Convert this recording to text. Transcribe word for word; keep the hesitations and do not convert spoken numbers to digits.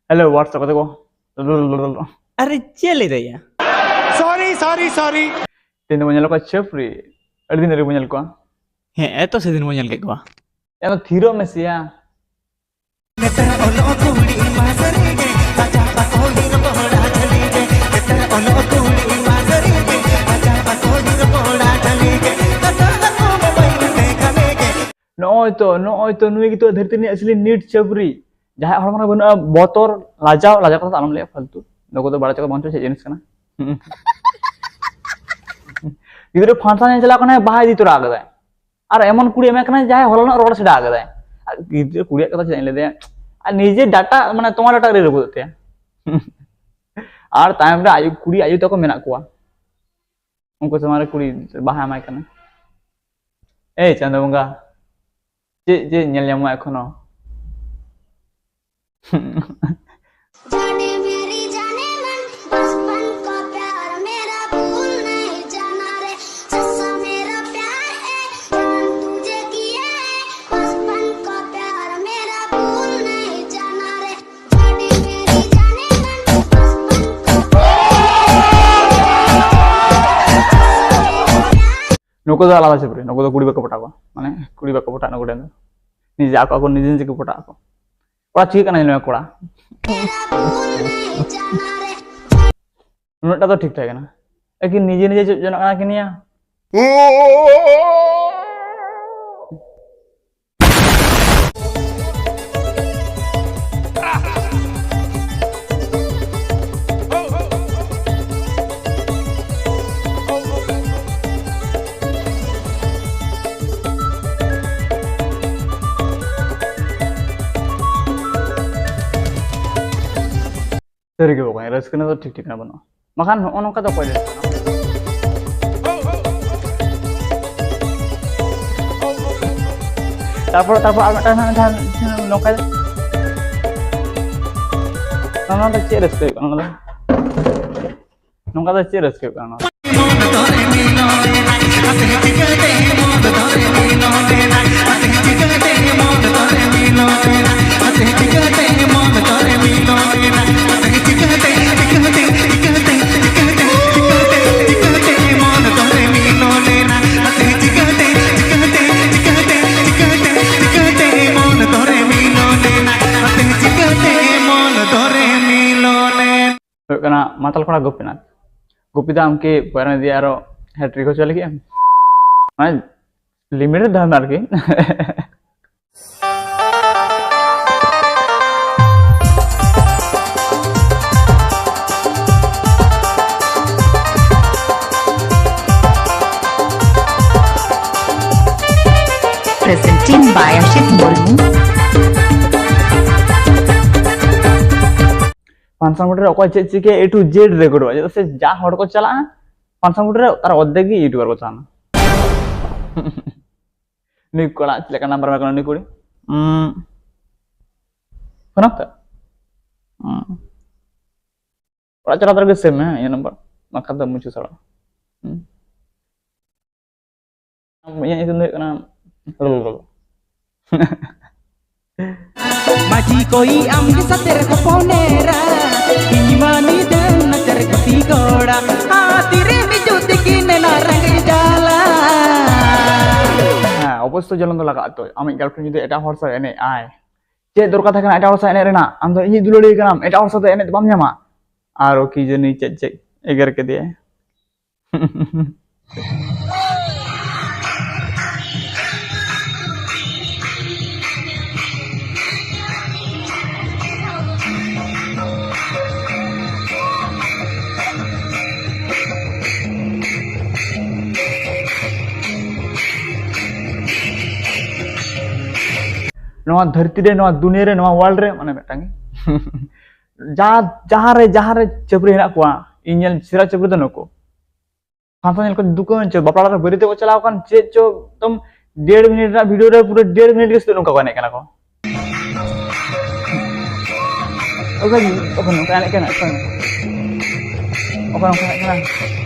Hello, what's up, ᱠᱟᱛᱮ ᱠᱚ? ᱟᱨᱮ, ᱪᱮᱫ ᱞᱟᱹᱭ ᱫᱟᱭᱟ? Sorry, sorry, sorry. ᱛᱮᱦᱮᱧ ᱫᱚᱵᱚᱱ ᱧᱮᱞ ᱠᱚᱣᱟ ᱪᱷᱟᱹᱯᱨᱤ᱾ ᱟᱹᱰᱤ ᱫᱤᱱ ᱨᱮ ᱵᱚᱱ ᱧᱮᱞ ᱠᱚᱣᱟ᱾ ᱦᱮᱸ, ᱮᱛᱚ ᱥᱮᱫᱤᱱ ᱵᱚᱱ ᱧᱮᱞ ᱠᱮᱫ ᱠᱚᱣᱟ᱾ ᱮᱱ ᱛᱷᱤᱨᱚᱜ ᱢᱮ ᱥᱮᱭᱟ᱾ ᱱᱮᱛᱟᱨ ᱚᱞᱚᱜ ᱠᱩᱲᱤ ᱢᱟ ᱥᱟᱹᱨᱤ ᱜᱮ, ᱨᱟᱡᱟ ᱵᱟᱠᱚ ᱦᱤᱨᱚ ᱵᱚᱦᱚᱲᱟ ᱡᱷᱟᱹᱞᱤ ᱜᱮ᱾ ᱱᱮᱛᱟᱨ ᱚᱞᱚᱜ ᱠᱩᱲᱤ ᱢᱟ ᱥᱟᱹᱨᱤ ᱜᱮ, ᱨᱟᱡᱟ ᱵᱟᱠᱚ ᱦᱤᱨᱚ ᱵᱚᱦᱚᱲᱟ ᱡᱷᱟᱹᱞᱤ ᱜᱮ᱾ ᱠᱟᱛᱷᱟ ᱫᱚᱠᱚ ᱢᱳᱵᱟᱭᱤᱞ ᱛᱮ ᱠᱷᱟᱹᱞᱤ ᱜᱮ᱾ ᱱᱚᱜᱼᱚᱭ ᱛᱚ, ᱱᱚᱜᱼᱚᱭ ᱛᱚ, ᱱᱩᱭ ᱜᱮᱛᱚ ᱫᱷᱟᱹᱨᱛᱤ ᱨᱤᱱᱤᱡ ᱟᱥᱞᱤ ᱱᱤᱴ ᱪᱷᱟᱹᱯᱨᱤ᱾ ᱡᱟᱦᱟᱸᱭᱟᱜ ᱦᱚᱲᱢᱚ ᱨᱮ ᱵᱟᱹᱱᱩᱜᱼᱟ ᱵᱚᱛᱚᱨ, ᱞᱟᱡᱟᱣ, ᱞᱟᱡᱟᱣ ᱠᱟᱛᱷᱟ ᱫᱚ ᱟᱞᱚᱢ ᱞᱟᱹᱭᱟ ᱯᱷᱟᱞᱛᱩ᱾ ᱱᱩᱠᱩ ᱫᱚ ᱵᱟᱲᱟᱭ ᱪᱚ ᱵᱟᱝ ᱪᱚ ᱪᱮᱫ ᱡᱤᱱᱤᱥ ᱠᱟᱱᱟ᱾ ᱜᱤᱫᱽᱨᱟᱹ function ᱧᱮᱞ ᱪᱟᱞᱟᱣ ᱠᱟᱱᱟᱭ, ᱵᱟᱦᱟ ᱤᱫᱤ ᱛᱚᱨᱟ ᱠᱟᱫᱟᱭ᱾ ᱟᱨ ᱮᱢᱚᱱ ᱠᱩᱲᱤ ᱮᱢᱟᱭ ᱠᱟᱱᱟᱭ, ᱡᱟᱦᱟᱸᱭ ᱦᱚᱞᱟᱱᱚᱜ ᱨᱚᱲ ᱥᱮᱬᱟ ᱠᱟᱫᱟᱭ᱾ ᱟᱨ ᱜᱤᱫᱽᱨᱟᱹ ᱠᱩᱲᱤᱭᱟᱜ ᱠᱟᱛᱷᱟ ᱪᱮᱫᱟᱜ ᱤᱧ ᱞᱟᱹᱭ ᱫᱟᱭᱟ? ᱟᱨ ᱱᱤᱡᱮ data, ᱢᱟᱱᱮ, ᱛᱚᱣᱟ data ᱨᱮ ᱨᱟᱹᱯᱩᱫᱚᱜ ᱛᱟᱭᱟ᱾ ᱟᱨ ᱛᱟᱭᱚᱢ ᱨᱮ ᱟᱭᱳ, ᱠᱩᱲᱤ ᱟᱭᱳ ᱛᱟᱠᱚ ᱢᱮᱱᱟᱜ ᱠᱚᱣᱟ, ᱩᱱᱠᱩ ᱥᱟᱢᱟᱝ ᱨᱮ ᱠᱩᱲᱤ ᱵᱟᱦᱟ ᱮᱢᱟᱭ ᱠᱟᱱᱟ᱾ ᱮᱭ ᱪᱟᱸᱫᱳ ᱵᱚᱸᱜᱟ, ᱪᱮᱫ ᱪᱮᱫ ᱧᱮᱞ ᱧᱟᱢᱚᱜᱼᱟ ᱮᱠᱷᱚᱱᱳ? जाने मेरी जाने मन, बचपन का प्यार मेरा भूल नहीं जाना रे। जैसा मेरा प्यार है, जान तुझे किया है। बचपन का प्यार मेरा भूल नहीं जाना रे। जाने मेरी जाने मन, बचपन का प्यार। ᱱᱩᱠᱩ ᱫᱚ ᱟᱞᱟᱫᱟ ᱪᱷᱟᱹᱯᱨᱤ, ᱱᱩᱠᱩ ᱫᱚ ᱠᱩᱲᱤ ᱵᱟᱠᱚ ᱯᱚᱴᱟᱣ ᱠᱚᱣᱟ, ᱢᱟᱱᱮ ᱠᱩᱲᱤ ᱵᱟᱠᱚ ᱯᱚᱴᱟᱜ ᱱᱩᱠᱩ ᱴᱷᱮᱱ ᱫᱚ᱾ ᱱᱤᱡᱮ ᱟᱠᱚ ᱟᱠᱚ ᱱᱤᱡᱮ ᱱᱤᱡᱮ ᱠᱚ ᱯᱚᱴᱟᱜ ᱟᱠᱚ᱾ ᱠᱚᱲᱟ ᱪᱤᱠᱟᱹᱜ ᱠᱟᱱᱟ ᱧᱮᱞ ᱢᱮ ᱠᱚᱲᱟ᱾ ᱱᱩᱱᱟᱹᱜ ᱴᱟ ᱫᱚ ᱴᱷᱤᱠ ᱴᱷᱟᱠ ᱠᱟᱱᱟ, ᱞᱮᱠᱤᱱ ᱱᱤᱡᱮ ᱱᱤᱡᱮ ᱪᱮᱫ ᱡᱚᱱᱟᱜ ᱠᱟᱱᱟ ᱠᱤᱱ ᱭᱟ᱾ ᱥᱟᱹᱨᱤ ᱜᱮ ᱵᱚᱠᱚᱧ, ᱨᱟᱹᱥᱠᱟᱹ ᱨᱮᱱᱟᱜ ᱫᱚ ᱴᱷᱤᱠ ᱴᱷᱤᱠᱟᱹᱱᱟ ᱵᱟᱹᱱᱩᱜᱼᱟ᱾ ᱵᱟᱠᱷᱟᱱ ᱱᱚᱜᱼᱚ ᱱᱚᱝᱠᱟ ᱫᱚ ᱚᱠᱚᱭ ᱨᱟᱹᱥᱠᱟᱹᱜᱼᱟ? ᱛᱟᱨᱯᱚᱨ, ᱛᱟᱨᱯᱚᱨ ᱟᱨ ᱢᱤᱫᱴᱟᱝ ᱦᱟᱸᱜ ᱡᱟᱦᱟᱸ ᱱᱚᱝᱠᱟ, ᱱᱚᱣᱟ ᱫᱚ ᱪᱮᱫ ᱨᱟᱹᱥᱠᱟᱹ ᱦᱩᱭᱩᱜ ᱠᱟᱱᱟ ᱱᱚᱣᱟ ᱫᱚ? ᱱᱚᱝᱠᱟ ᱫᱚ ᱪᱮᱫ ᱨᱟᱹᱥᱠᱟᱹ ᱦᱩᱭᱩᱜ ᱠᱟᱱᱟ ᱱᱚᱣᱟ? ᱠᱟᱱᱟ ᱢᱟᱛᱟᱞ ᱠᱚᱲᱟ ᱜᱳᱯᱤᱱᱟᱛᱷ᱾ ᱜᱳᱯᱤ ᱫᱟ, ᱟᱢ ᱠᱤ ᱯᱚᱭᱨᱟ ᱱᱚᱫᱤ ᱟᱨᱚ ᱦᱮᱴᱨᱤᱠ ᱦᱚᱪᱚ ᱞᱟᱹᱜᱤᱫ ᱮᱢ? ᱢᱟᱱᱮ, ᱞᱤᱢᱤᱴ ᱨᱮ ᱫᱚᱦᱚᱭ ᱢᱮ ᱟᱨᱠᱤ᱾ Presenting by Ashit Murmu. Function ᱠᱚᱨᱮ ᱚᱠᱚᱭ ᱪᱮᱫ ᱪᱤᱠᱟᱹ A to Z ᱨᱮᱠᱚᱨᱰᱚᱜᱼᱟ, ᱪᱮᱫᱟᱜ ᱥᱮ ᱡᱟ ᱦᱚᱲ ᱠᱚ ᱪᱟᱞᱟᱜᱼᱟ ᱯᱷᱟᱱᱥᱚᱱ ᱠᱚᱨᱮ, ᱛᱟᱨ ᱚᱨᱫᱷᱮᱠ ᱜᱮ ᱤᱭᱩᱴᱩᱵᱟᱨ ᱠᱚ ᱛᱟᱦᱮᱱᱟ᱾ ᱱᱩᱭ ᱠᱚᱲᱟ ᱪᱮᱫ ᱞᱮᱠᱟ ᱱᱟᱢᱵᱟᱨ ᱮᱢᱟᱭ ᱠᱟᱱᱟ ᱱᱩᱭ ᱠᱩᱲᱤ? ᱩᱸ, ᱯᱷᱳᱱ ᱟᱢ ᱛᱚ? ᱩᱸ᱾ ᱚᱲᱟᱜ ᱪᱟᱞᱟᱣ ᱛᱚᱨᱟ ᱜᱮ ᱥᱮᱵᱷ ᱢᱮ, ᱦᱮᱸ, ᱤᱧᱟᱹᱜ ᱱᱟᱢᱵᱟᱨ᱾ ᱵᱟᱝᱠᱷᱟᱱ ᱫᱚ ᱢᱩᱪᱟᱹᱫ ᱥᱟᱲᱚᱜᱼᱟ᱾ ᱦᱩᱸ᱾ ᱤᱧᱟᱹᱜ ᱧᱩᱛᱩᱢ ᱫᱚ ᱦᱩᱭᱩᱜ ᱠᱟᱱᱟ ᱢᱟᱹᱡᱷᱤ ᱠᱚᱭᱤᱡ ᱟᱢ ᱜᱮ ᱥᱟᱛᱮᱨ ᱦᱚᱯᱚᱱ ᱮᱨᱟ, ᱤᱧ ᱢᱟ ᱱᱤᱫᱟᱹ ᱱᱟᱪᱟᱨ ᱜᱩᱛᱤ ᱠᱚᱲᱟ, ᱟᱨ ᱛᱤᱨᱮᱢ ᱦᱤᱡᱩᱜ ᱛᱤᱠᱤᱱ ᱮᱱᱟ ᱨᱮᱸᱜᱮᱡ ᱡᱟᱞᱟ᱾ ᱦᱮᱸ, ᱚᱵᱚᱥᱥᱳᱭ ᱡᱚᱞᱚᱱ ᱫᱚ ᱞᱟᱜᱟᱜᱼᱟ ᱛᱚ᱾ ᱟᱢᱤᱡ girlfriend ᱡᱩᱫᱤ ᱮᱴᱟᱜ ᱦᱚᱲ ᱥᱟᱶ ᱮᱱᱮᱡ ᱟᱭ, ᱪᱮᱫ ᱫᱚᱨᱠᱟᱨ ᱛᱟᱦᱮᱸ ᱠᱟᱱᱟ ᱮᱴᱟᱜ ᱦᱚᱲ ᱥᱟᱶ ᱮᱱᱮᱡ ᱨᱮᱱᱟᱜ? ᱟᱢ ᱫᱚ ᱤᱧᱤᱡ ᱫᱩᱞᱟᱹᱲᱤᱭᱟᱹ ᱠᱟᱱᱟᱢ, ᱮᱴᱟᱜ ᱦᱚᱲ ᱥᱟᱶ ᱫᱚ ᱮᱱᱮᱡ ᱫᱚ ᱵᱟᱢ ᱧᱟᱢᱟ᱾ ᱟᱨᱚ ᱠᱤ ᱡᱟᱹᱱᱤ ᱪᱮᱫ ᱪᱮᱫ ᱮᱜᱮᱨ ᱠᱮᱫᱮᱭᱟᱭ᱾ ᱱᱚᱣᱟ ᱫᱷᱟᱹᱨᱛᱤ ᱨᱮ, ᱱᱚᱣᱟ ᱫᱩᱱᱤᱭᱟᱹ ᱨᱮ, ᱱᱚᱣᱟ world ᱨᱮ, ᱢᱟᱱᱮ, ᱢᱤᱫᱴᱟᱝ ᱜᱮ᱾ ᱡᱟ-, ᱡᱟᱦᱟᱸ ᱨᱮ, ᱡᱟᱦᱟᱸ ᱨᱮ ᱪᱟᱹᱯᱨᱤ ᱦᱮᱱᱟᱜ ᱠᱚᱣᱟ, ᱤᱧ ᱧᱮᱞ ᱥᱮᱨᱟ ᱪᱟᱹᱯᱨᱤ ᱫᱚ ᱱᱩᱠᱩ᱾ ᱯᱷᱟᱱᱥᱚᱱ ᱧᱮᱞ ᱠᱚ ᱫᱩᱠᱟᱹ ᱦᱚᱪᱚ, ᱵᱟᱯᱞᱟ ᱚᱲᱟᱜ ᱨᱮ ᱵᱟᱹᱨᱭᱟᱹᱛ ᱠᱚ ᱪᱟᱞᱟᱣ ᱟᱠᱟᱱ, ᱪᱮᱫ ᱪᱚ ᱮᱠᱫᱚᱢ ᱰᱮᱲ ᱢᱤᱱᱤᱴ ᱨᱮᱱᱟᱜ video ᱨᱮ ᱯᱩᱨᱟᱹ ᱰᱮᱲ ᱢᱤᱱᱤᱴ ᱜᱮ ᱥᱩᱫᱷᱩ ᱱᱚᱝᱠᱟ ᱠᱚ ᱮᱱᱮᱡ ᱠᱟᱱᱟ ᱠᱚ᱾ ᱚᱠᱚᱭ, ᱚᱠᱚᱭ ᱱᱚᱝᱠᱟ ᱮᱱᱮᱡ ᱠᱟᱱᱟ? ᱚᱠᱚᱭ, ᱚᱠᱚᱭ ᱱᱚᱝᱠᱟ ᱮᱱᱮᱡ ᱠᱟᱱᱟ?